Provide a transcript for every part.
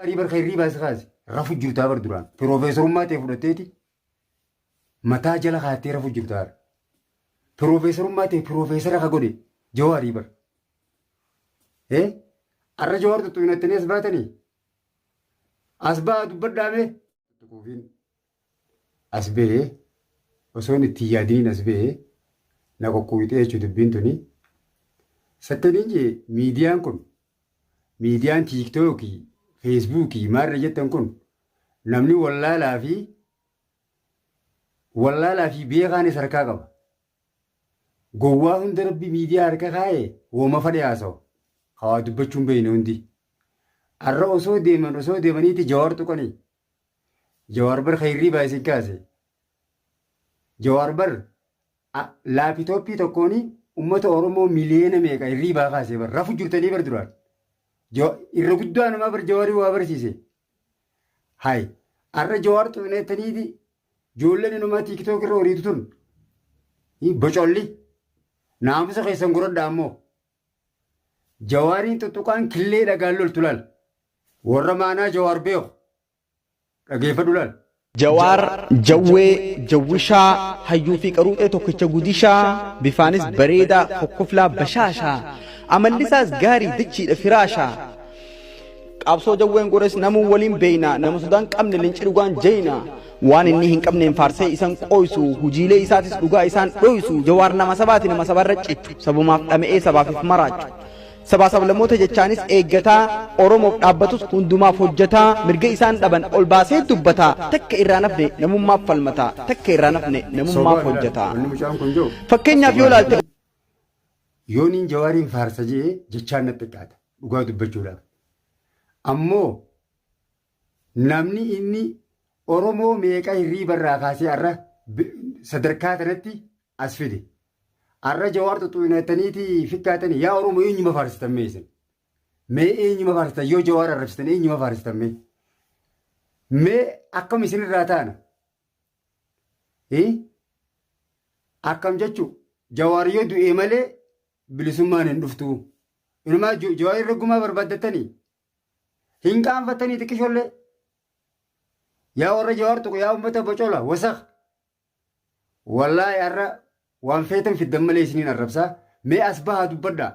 Arii bar hirriibaa si kaase rafu jirtaa bar duraan piroofeesarummaa ta'e fudhatteeti mataa jala kaattee rafu jirtaa. Piroofeesarummaa ta'e piroofeesara ka godhe Jawaarii bar. Eh? Arra Jawaar tuttuunattanii as baatanii? As ba'aa dubbadhaa mee? Kuufiin as ba'ee osoon itti hin yaadiniin as ba'ee na qoqquyxee jechuudha dubbiin tuni. Sattaniin jee miidiyaan kun miidiyaan tiiktookii, feesbuukii maarra jettan kun namni wallaalaa fi wallaalaa fi beekaanis harkaa qaba. Gowwaa hunda rabbi miidiyaa harka kaa'e wooma fadhe haasawa. Hawaa dubbachuu hin beekne hundi. Arra osoo deeman osoo deemaniiti Jawaar tuqanii. Jawaar bar hirriibaa isin kaase. Jawaar bar laapitooppii tokkoon uummata Oromoo miliyoona meeqa hirriibaa kaase bar rafu jirtanii bar duraan. Irra guddaa namaa bar Jawaarii waa barsiise. Hay arra Jawaar xuqneettaniiti ijoolleen inumaa tiiktook irra horiitu tun. Bocolli naamusa keessan godhadhaa ammoo. Jawaariin tuttuqaan killee dhagaan loltu laal. Warra maanaa Jawaar beeku dhageeffadhu laal. Jawaar, Jawwee, Jawwishaa, hayyuu fi qaruuxee tokkicha gudishaa, bifaanis bareedaa, kokkoflaa bashaashaa, amallisaas gaarii dachiidha firaashaa. Qabsoo Jawween godhes namuu waliin beeyna, nama sodaan qabne leenci dhugaan jeyna. Waan inni hin qabneen faarsee isan qooysu, hujiilee isaatis dhugaa isaan dhoysu. Jawaar nama sabaati nama sabarra cichu, sabumaaf dhama'ee sabaaf if maraachu. Sabaa sablammoota jechaanis eeggataa, Oromoof dhaabbatus hundumaaf hojjetaa, mirga isaan dhaban ol baasee dubbataa, takka irraa nafne namummaaf falmataa, takka irraa nafne namummaaf Sobaa hojjetaa. wanni mucaan kun jiru. Fakkeenyaaf yoo ilaalte Yooniin Jawaariin faarsa jee jechaan natti xiqqaata dhugaa dubbachuudhaaf. Ammoo namni inni Oromoo meeqa hirriiba irraa kaasee har'a sadarkaa kanatti as fide. Har'a Jawaar xuxuunattaniiti fikkaatanii yaa Oromoo eenyuma faarsitan mee isin? Mee eenyuma faarsitan yoo Jawaar arrabsitan eenyuma faarsitan mee? Mee akkam isinirraa taana? Akkam jechuu Jawaar yoo du'e malee bilisummaan hin dhuftu. Inumaa Jawaar irra gumaa barbaaddattanii? Hin qaanfattanii xiqqishollee. Yaa warra Jawaar tuqu yaa uummata bocola wasaq. Wallaahi har'a waan feetan fiddan malee isiniin arrabsaa. Mee as bahaa dubbadhaa.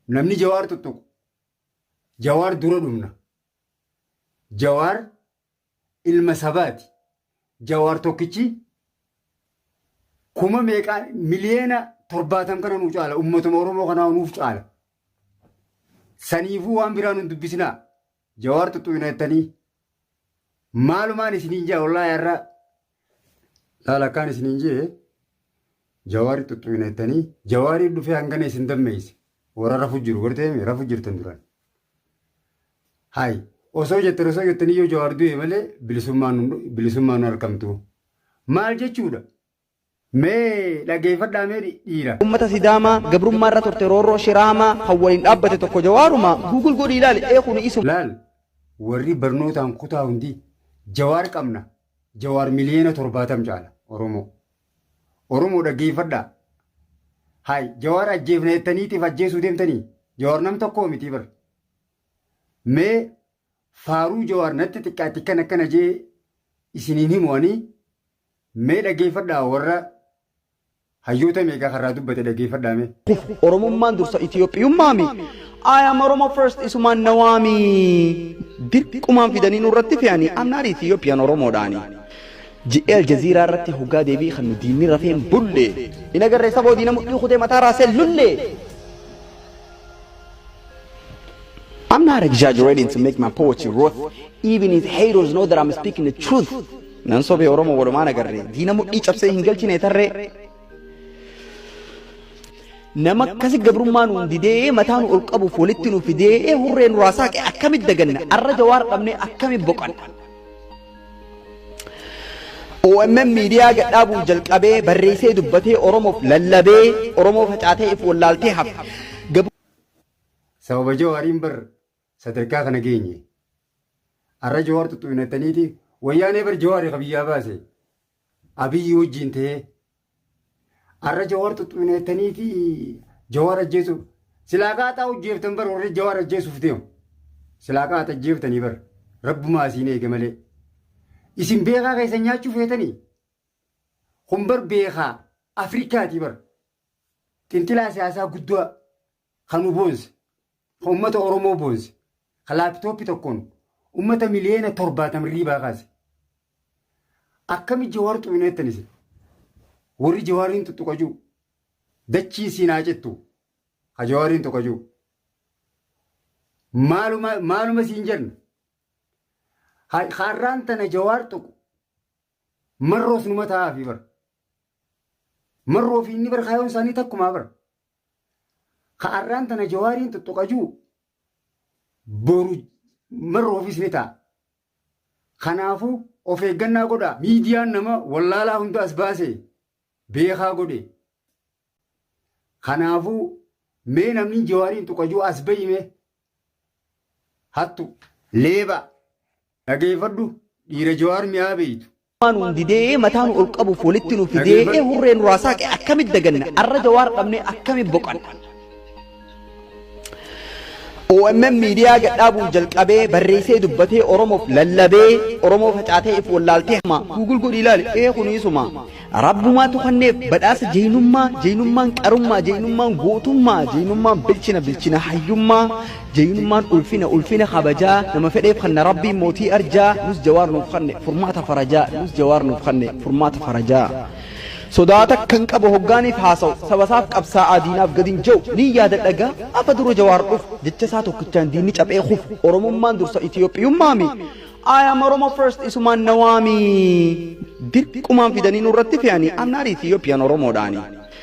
Namni Jawaar tuttuqu. Jawaar dura dhumna. Jawaar ilma sabaati. Jawaar tokkichi kuma meeqaa miliyoona 70 kana nuu caala. Uummatuma Oromoo kanaa nuuf caala. Saniifuu waan biraa nun dubbisinaa. Jawaar tuttuqina jettanii. Maalumaan isiniin jaa wallaahi har'a laala akkaan isiniin jee Jawaari tuttuqina jettanii Jawaarii dhufee hangana isin dammeesse. Warra rafu jiru gartee rafu jirtan duraan. Hay osoo jettan osoo jettanii yoo Jawaar du'e malee bilisummaan nu argamtu. Maal jechuudha? Mee dhageeffadhaa mee dhiira. Ummata Sidaamaa gabrummaa irra turte roorroo Shiraamaa kan waliin dhaabbate tokko Jawaaruma Google godhii ilaali ee kuni isuma. Laal warri barnootaan kutaa hundi Jawaar qabna. Jawaar miliyoona 70 caala Oromoo. Oromoo dhaggeeffadhaa. Hay Jawaar ajjeefna jettaniitiif ajjeesuu deemtanii Jawaar nam tokkoo miti bar. Mee faaruu Jawaar natti xiqqaatti kan akkana jee isiniin himu ani mee dhaggeeffadhaa warra hayyoota meeqa karraa dubbate dhaggeeffadhaa mee. Oromummaan dursa Itiyoophiyummaami. I am Oromo first isumaan na waami. Dirqumaan fidanii nurratti fe'anii I'm not Ethiopian Oromoodhaani. Ji'ee Aljaziiraa irratti hoggaa deebii kan nu diinni rafeen bulle. In agarree saboo diina mudhii kutee mataa raasee lulle. I'm not exaggerating to make my poetry worth. Even his haters know that I'm speaking the truth. Nan sobee Oromoo walumaan agarree diina mudhii cabsee hin galchine tarree. Nama akkasi gabrummaa nuun didee mataa nu ol qabuuf walitti nu fidee hurree nurraa saaqe akkamitti daganna arra Jawaar dhabnee akkamitti boqanna. OMN miidiyaa gadhaabuun jalqabee barreessee dubbatee Oromoof lallabee Oromoo facaatee if wallaaltee hafte. Sababa Jawaariin bar sadarkaa kana geenye. Arra Jawaar xuxxuinattaniiti wayyaanee bar Jawaari ka biyyaa baase. Abiyyi wajjin ta'ee. Arra Jawaar xuxxuinattaniiti Jawaar ajjeesuuf. Silaa kaaxaa hojjeeftan bar warri Jawaar ajjeesuuf deemu. Silaa qaata ajjeeftanii bar. Rabbumaa isiin eege malee. Isin beekaa keessan nyaachuu feetanii? Kun bar beekaa Afrikaatii bar. Xinxilaa siyaasaa guddaa kan nu boonse, kan uummata Oromoo boonse, kan laapitooppii tokkoon uummata miliyoona 70 riibaa kaase. Akkami Jawaar xuqina jettan isin? Warri Jawaariin tuttuqa jiru. Dachii siin haa cittu. Ka Jawaariin tuqa jiru. Maaluma maaluma siin jenna. Har'aan tana Jawaar tuqu marroos numa taa'aafi bar. Marroo fi inni bar kaayoon isaanii takkumaa bar. Ka har'aan tana Jawaariin tuttuqa jiru boru marroofis ni ta'a. Kanaafuu of eeggannaa godhaa. Miidiyaan nama wallaalaa hunda as baase beekaa godhe. Kanaafuu mee namni Jawaariin tuqa jiru as bahi mee. Hattu leeba dhageeffadhu dhiira Jawaar mi'aa beeytu. Nuun didee mataa nu ol qabuuf walitti nu fidee hurree nurraa saaqe akkamitti daganna? Arra Jawaar dhabnee akkamitti boqanna? OMN miidiyaa gadhaabuun jalqabee barreessee dubbatee Oromoof lallabee Oromoo facaatee if wallaaltee hama Google godhi ilaali ee kuniisuma Rabbumaatu kanneef badhaasa jeynummaa, jeynummaan qarummaa, jeynummaan gootummaa, jeynummaan bilchina, bilchina hayyummaa, jeynummaan ulfina, ulfina kabajaa, nama fedheef kanna Rabbiin mootii arjaa, nus Jawaar nuuf kanne furmaata farajaa, nus Jawaar nuuf kanne furmaata farajaa. Sodaa takka hin qabu hoggaaniif haasa'u, sabasaaf qabsaa'aa diinaaf gad hin je'u, nin yaadadha gaafa dura Jawaar dhufu, jecha isaa tokkichaan diinni caphee kufu, Oromummaan dursa Itiyoophiyummaami, I am Oromo first isumaan na waami. Dirqumaan fidanii nurratti fe'anii I'm not Ethiopian Oromoodhaani.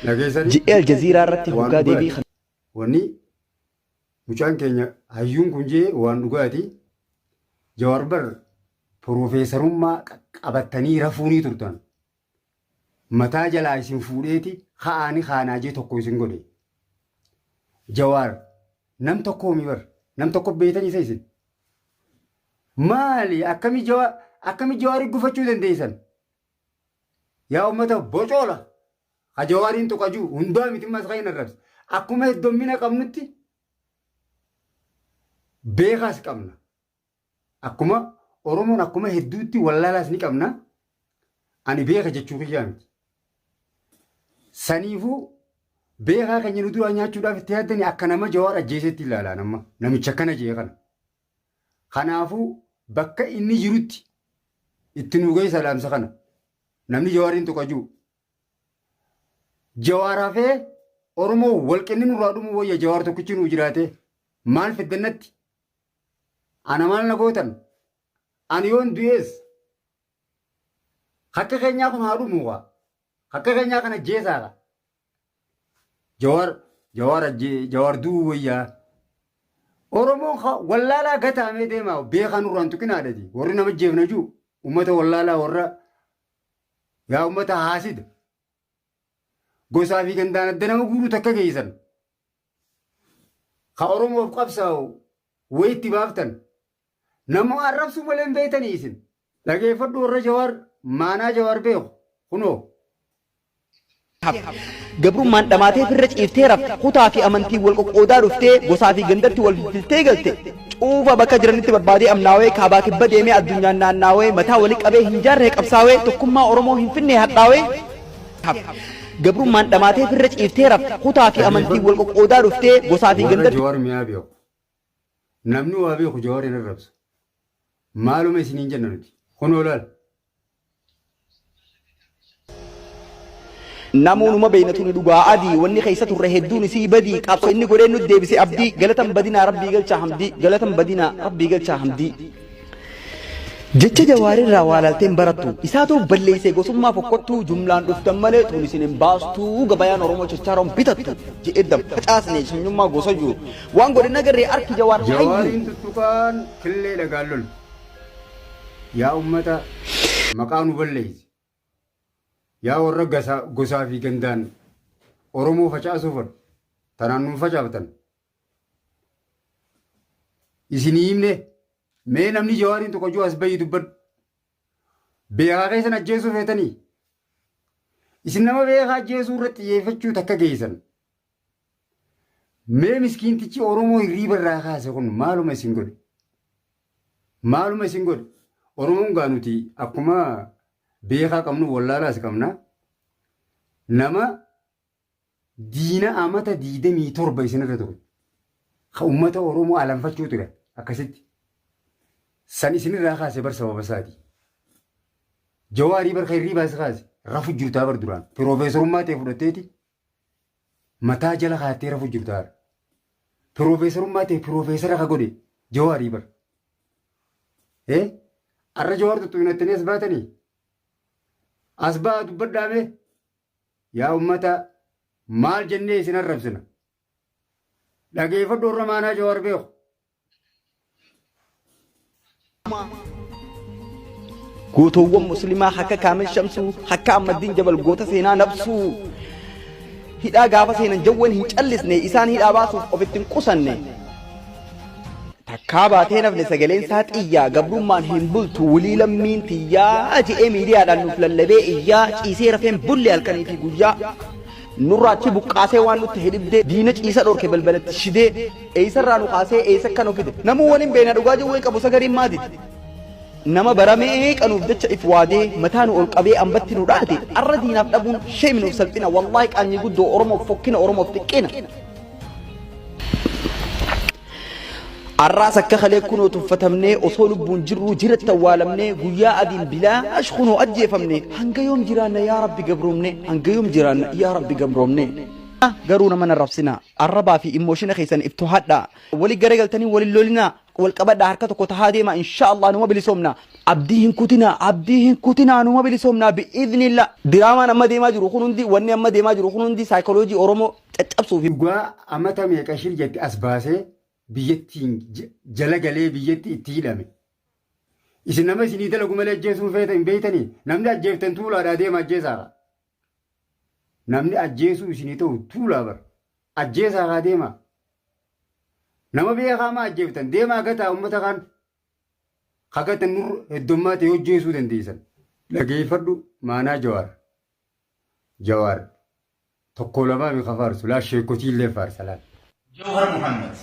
Dhageessanii? Je'ee Aljazeeraa irratti Waan hoggaa deebii dhugaati. Wanni mucaan keenya hayyuun kun jee waan dhugaati. Jawaar bar piroofeesarummaa qabattanii rafuunii turtan. Mataa jalaa isin fuudheeti ka'aani kaanaa jee tokko isin godhe. Jawaar nam tokkoomi bar. Nam tokko beeytan isa isin. Maali akkami jawaar akkami jawaari gufachuu dandeessan? Yaa uummata bocoola. Ka jawaariin tuqajuu hundaa miti mas kan hin arrabse. Akkuma heddommina qabnutti beekaas qabna. Akkuma Oromoon akkuma hedduutti wallaalaas ni qabna. Ani beeka jechuu kiyyaa miti. Saniifuu beekaa keenya nu duraa nyaachuudhaaf itti yaaddanii akka nama Jawaar ajjeesetti ilaalaa nama namicha akkana jee kana. Kanaafuu bakka inni jirutti itti nu geessa dhaamsa kana. Namni Jawaariin tuqa jiru. Jawaar hafee Oromoo walqinni nurraa dhumu wayya Jawaar tokkichi nuu jiraate maal fiddannatti? Ana maal na gootan? Ani yoon du'ees akka keenyaa kun haa dhumu kaa. Akka keenyaa kana jeesaa kaa. Jawaar Jawaar Jawaar du'uu wayyaa. Oromoon wallaalaa gataamee deema beekaa nurraan tuqinaa dhati. Warri nama jeefna jiru uummata wallaalaa warra yaa uummata haasida. Gosaa fi gandaan adda nama guuruu takka geessan. Ka Oromoof qabsaa'u wayitti baaftan. Nama arrabsuu malee hin beektanii isin. Dhageeffadhu warra Jawaar maanaa Jawaar beeku kunoo. Gabrummaan dhamaatee firra ciiftee rafte, kutaa fi amantiin wal qoqqoodaa dhuftee, gosaa fi gandatti wal filfiltee galte. Cuufa bakka jiranitti barbaadee amnaawee, kaabaa kibba deemee addunyaan naannaawee, mataa wali qabee hin jaarree qabsaawee, tokkummaa Oromoo hin finnee hadhaawee. Gabrummaan dhamaatee firra ciiftee rafte, kutaa fi amantiin wal qoqqoodaa dhuftee, gosaa fi Warra gandatti. Jawaar mi'aa beeku. Namni waa beeku Jawaar hin arrabsu. Maaluma isiniin jenna nuti. Kunoo laal. Namuu numa beeyna tuni dhugaa adii wanni keessa turre hedduun isii badii qabsoo inni godhee nutti deebise abdii galatan badinaa rabbii galchaa hamdii galatan badinaa rabbii galchaa hamdii. Jecha jawaarirraa waa laalteen barattu isaatu balleessee gosummaa fokkottuu jumlaan dhuftan malee tun isin hin baastuu gabayaan Oromoo chachaaroon bitattu jedhee dam facaasne sanyummaa gosa jiru waan godhe nagarree arki jawaar hayyu. Jawaariin tuttuqaan killee dhagaan lolu. Yaa ummata maqaa nu balleeyse. Yaa warra gosaa fi gandaan Oromoo facaasuu fadhu. Tanaan nun facaaftan. Isinii himne mee namni Jawaariin tokko jiru as bahii dubbadhu. Beekaa keessan ajjeesuu feetanii. Isin nama beekaa ajjeesuu irratti xiyyeeffachuu takka geessan. Mee miskiintichi Oromoo hirriiba irraa kaase kun maaluma isin godhe? Maaluma isin godhe? Oromoon gaa nuti akkuma beekaa qabnu wallaalaas qabna. Nama diina amata 27 isinirra ture. Ka ummata Oromoo alanfachuu ture akkasitti. San isinirraa kaase bar sababa isaati. Jawaarii bar ka hirriibaa si kaase rafu jirtaa bar duraan. Piroofeesarummaa ta'e fudhatteeti mataa jala kaattee rafu jirtaa. Piroofeesarummaa ta'e piroofeesara ka godhe Jawaarii bar. Eh? Arra Jawaar tuttuunattanii as baatanii? As ba'aa dubbadhaa mee? Yaa ummata maal jennee isin arrabsina? Dhageeffadhu warra maanaa Jawaar beeku. Gootowwan muslimaa akka Kaamil Shamsuu, akka Ahmaddiin Jabal goota seenaa nabsuu. Hidhaa gaafa seenan jawween hin callisne, isaan hidhaa baasuuf ofitti hin qusanne. Takkaa baatee nafne sagaleen isaa xiyyaa, gabrummaan hin bultu wulii lammiin tiyyaa je'ee miidiyaadhaan nuuf lallabee iyyaa, ciisee rafeen bulle halkanii fi guyyaa. Nurraa achi buqqaasee waan nutti hidhibdee, diina ciisa dhorke balbalatti shidee, eessarraa nu kaasee eessa akka nu fide. Namuu waliin beena dhugaa jawween qabu sagariin maa dide. Nama baramee qanuuf jecha if waadee, mataa nu ol qabee ambatti nu dhaate, arra diinaaf dhabuun shame nuuf salphina, wallaahi qaanyii guddoo Oromoof fokkina Oromoof xiqqina. Arraas akka kalee kunoo tuffatamnee osoo lubbuun jirruu jiratti awwaalamnee guyyaa adiin bilaash kunoo ajjeefamne hanga yoom jiraanna yaa rabbi gabroomne hanga yoom jiraanna yaa rabbi gabroomne. Garuu nama hin arrabsinaa arrabaa fi immoshina keessan if tohadhaa wali garagaltanii wal hin lolinaa wal qabadhaa harka tokko tahaa deemaa inshaa Allah numa bilisoomna abdii hin kutinaa abdii hin kutinaa numa bilisoomna bi'iznillah. Diraamaan amma deemaa jiru kun hundi wanni amma deemaa jiru kun hundi saayikoloojii Oromoo caccabsuuf. Dhugaa amata meeqa shir jette as baasee biyyattiin jala galee biyyatti itti hidhame. Isin nama isinii dalagu malee ajjeesuu hin feetan hin beektanii namni ajjeeftan tuulaadhaa deema ajjeesaadha. Namni ajjeesuu isinii ta'u tuulaa bar ajjeesaa haa deema. Nama beekaa maa ajjeeftan deemaa gataa uummata kaan hagatan nurra heddummaa ta'e hojjeesuu dandeessan. Dhageeffadhu maanaa Jawaar. Jawaar tokko lamaa mi ka faarsu laa sheekotii illee faarsa laal. Jawhar Muhammad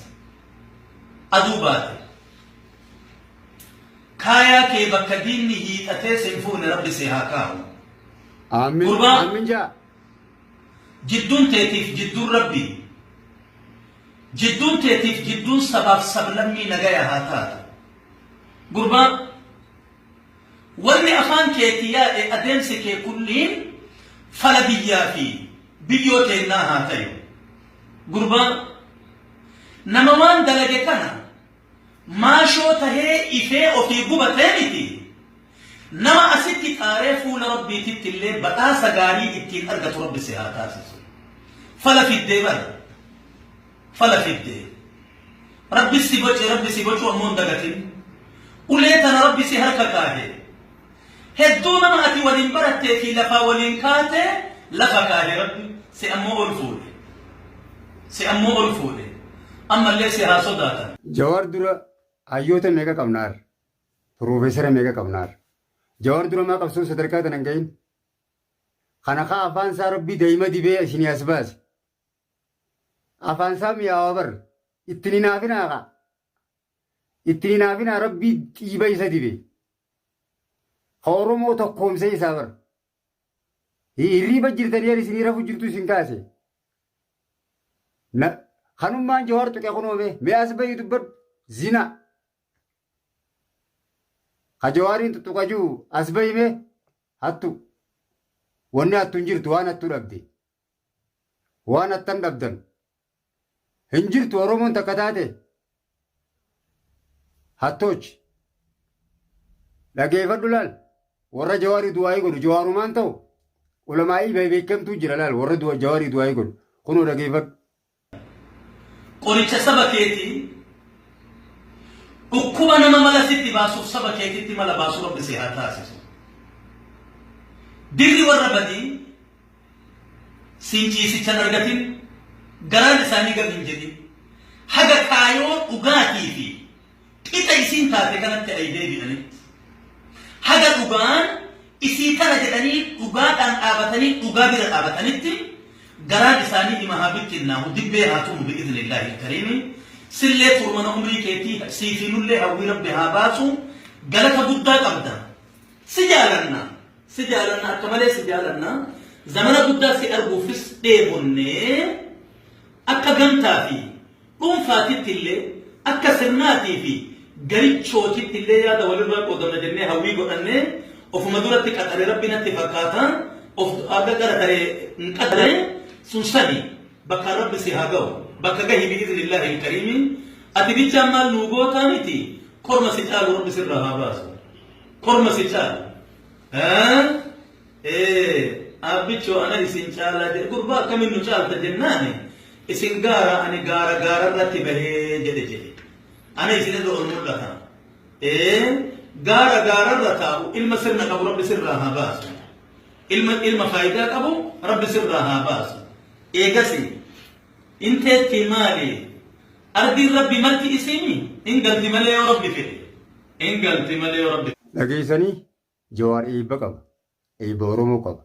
aduu baate kaayaa kee bakka diinni hiixatee sin fuune rabbi si haa kaa'u. Amin Gurbaa amin jaa. jidduun teetiif jidduun rabbii jidduun teetiif jidduun sabaaf sablammii nagaya haa taatu. Gurbaa Wanni afaan keetii yaa'e adeemsi kee kulliin fala biyyaa fi biyyoo teennaa haa tayu. Gurbaa, nama waan dalage kana maashoo tahee ifee ofii gubatee miti, nama asitti xaaree fuula Rabbiititti illee badhaasa gaarii ittiin argatu Rabbi si haa taasisu. Fala fiddee bar. Fala fidde. Rabbi si boce, Rabbi si bocuu ammoo hin dagatin. Ulee tana Rabbi si harka kaahe. Hedduu nama ati waliin barattee fi lafaa waliin kaate lafa kaahe Rabbi si ammoo ol fuudhe. Si ammoo ol fuudhe. Ammallee si haa sodaatan. Jawaar dura hayyoota meeqa qabna har'a? Piroofeesara meeqa qabna har'a? Jawaar dura maa qabsoon sadarkaa tana hin gahin? Kana kaa afaan isaa Rabbi daa'ima dibee isinii as baase. Afaan isaa mi'aawa bar. Ittiin hinaafinaa kaa. Ittiin hinaafinaa Rabbii xiiba isa dibe. Ka Oromoo tokkoomsee isaa bar. Hirriiba jirtanii ani isinii rafu jirtu isin kaase. Na kanummaan Jawaar tuqe kunoo mee mee as bahii dubbadhu zina. Ka Jawaariin tuttuqa jiru as bahi mee hattu. Wanni hattu hin jirtu waan hattu dhabde. Waan hattan dhabdan. Hin jirtu Oromoon takka taate. Hattooch. Dhageeffadhu laal. Warra Jawaarii du'aayii godhu Jawaarumaan ta'u ulamaa'ii beekamtuu jira laal warra Jawaarii du'aayii godhu. Kunoo dhageeffadhu. Qoricha saba keetii dhukkuba nama mala sitti baasuuf saba keetitti mala baasu Rabbi si haa taasisu. Dirri warra badii siin ciisicha hin argatin garaan isaanii gad hin jedhin haga kaayoo dhugaatii fi qixa isiin taate kanatti ay deebi'anitti haga dhugaan isii tana jedhanii dhugaadhaan dhaabatanii dhugaa bira dhaabatanitti garaan isaanii ima haa bittinnaahu dibbee haa tumu bi'iznillaahi kariimi. Sillee kurmana umrii keetii siifi nullee hawwii Rabbi haa baasu. Galata guddaa qabda. Si jaalanna. Si jaalanna akka malee si jaalanna. Zamana guddaa si arguufis dheebonne. Akka gamtaa fi dhuunfaatitti illee akka sirnaatii fi garichootitti illee yaada walirraa qoodamna jennee hawwii godhannee ofuma duratti qaxare Rabbi natti fakkaata of akka gara taree hin qaxare sun sani bakkaan Rabbi si haa ga'u bakka gahi bi'iznillaahi ilkariimi ati bichaan maal nuu gootaa miti korma si caalu Rabbi sirraa haa baasu korma si caalu Ee Aabbichoo ana isin caalaa jedhe gurbaa akkamiin nu caalta jennaani isin gaara ani gaara gaararratti bahee jedhe jedhe ana isinirra ol mul'ata ee gaara gaararra taa'u ilma sirna qabu rabbi sirraa haa baasu ilma ilma faayidaa qabu rabbi sirraa haa baasu eegasi inteetti maali ardiin rabbi marti isiimi hin galti malee yoo rabbi fedhe hin galti malee yoo rabbi Dhageessanii Jawaar eebba qaba. Eebba Oromoo qaba.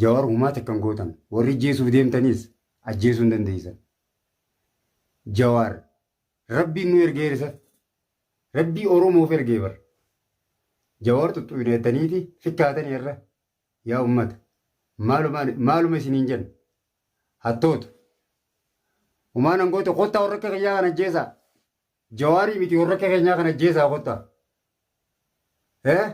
Jawaar humaa takka hin gootan. Warri ajjeesuuf deemtaniis ajjeesuu hin dandeessan. Jawaar rabbiin nu ergeer isa. Rabbii Oromoof ergee bar. Jawaar xuxxuyna jettaniiti fikkaatanii irra. Yaa ummata. Maaluma maaluma isiniin jenna. Hattoota. Humaan hangoota kottaa warra akka kiyyaa kana ajjeesaa. Jawaarii miti warra akka keenyaa kana ajjeesaa kottaa. Eh?